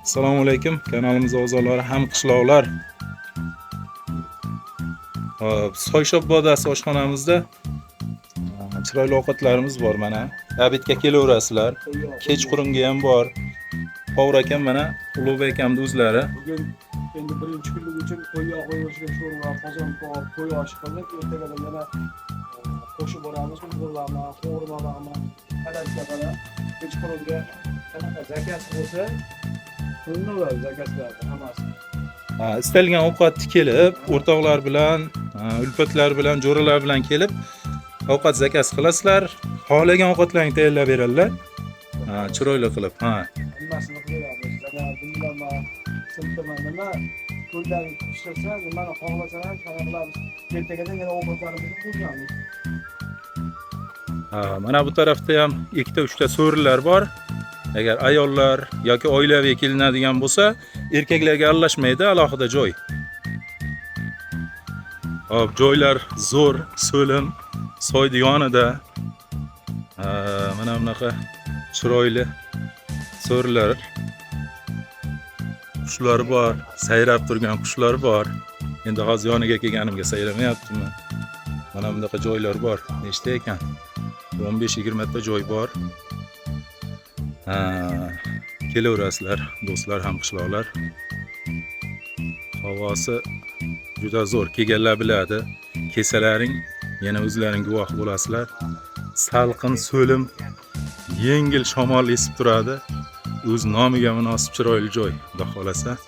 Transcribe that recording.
Assalomu alaykum kanalimiz a'zolari, ham qishloqlar. Hop, Soyshob vodasi oshxonamizda chiroyli ovqatlarimiz bor mana. Обед ga kelaverasizlar. Kechqurungi ham bor. Povur akam mana, Ulug'bek akamni o'zlari. Bugun endi birinchi kunlik uchun qo'y yog'i qo'yilgan sho'rva, qozon kabob, qo'y oshi qildik. Ertaga yana qo'shib boramiz, bulg'urlarni, qovurmalarni, palatkalar, kechqurunga qanaqa заказ bo'lsa, qilinadi заказ larni hammasi. Ha, istalgan ovqatni kelib, o'rtoqlar bilan, ulfatlar bilan, jo'ralar bilan kelib ovqat заказ qilasizlar. Xohlagan ovqatlarni tayyorlab beradilar. Ha, chiroyli qilib, ha. Hammasini qilamiz. Nima, dimlama, siltima, nima ko'zlaring pishirsa, nimani xohlasalar, shuni qilamiz. Ertagadan yana ovqatlarimizni qo'shamiz. Ha, mana bu tarafda ham ikkita uchta so'rilar bor. Agar ayollar yoki oilaviy kelinadigan bo'lsa, erkaklarga aralashmaydi, alohida joy. Hop, joylar zo'r, so'lim, soyni yonida. Ha, mana bunaqa chiroyli so'rilar. Qushlar bor, sayrab turgan qushlar bor. Endi hozir yoniga kelganimga sayramayaptimi? Mana bunaqa joylar bor. Nechta ekan? 15-20 ta joy bor. Ha, kelaverasizlar, do'stlar, ham qishloqlar. Havosi juda zo'r. Kelganlar biladi. Kelsalaring yana o'zlaring guvoh bo'lasizlar. Salqin, so'lim, yengil shamol esib turadi. O'z nomiga munosib chiroyli joy, Xudo xolasa.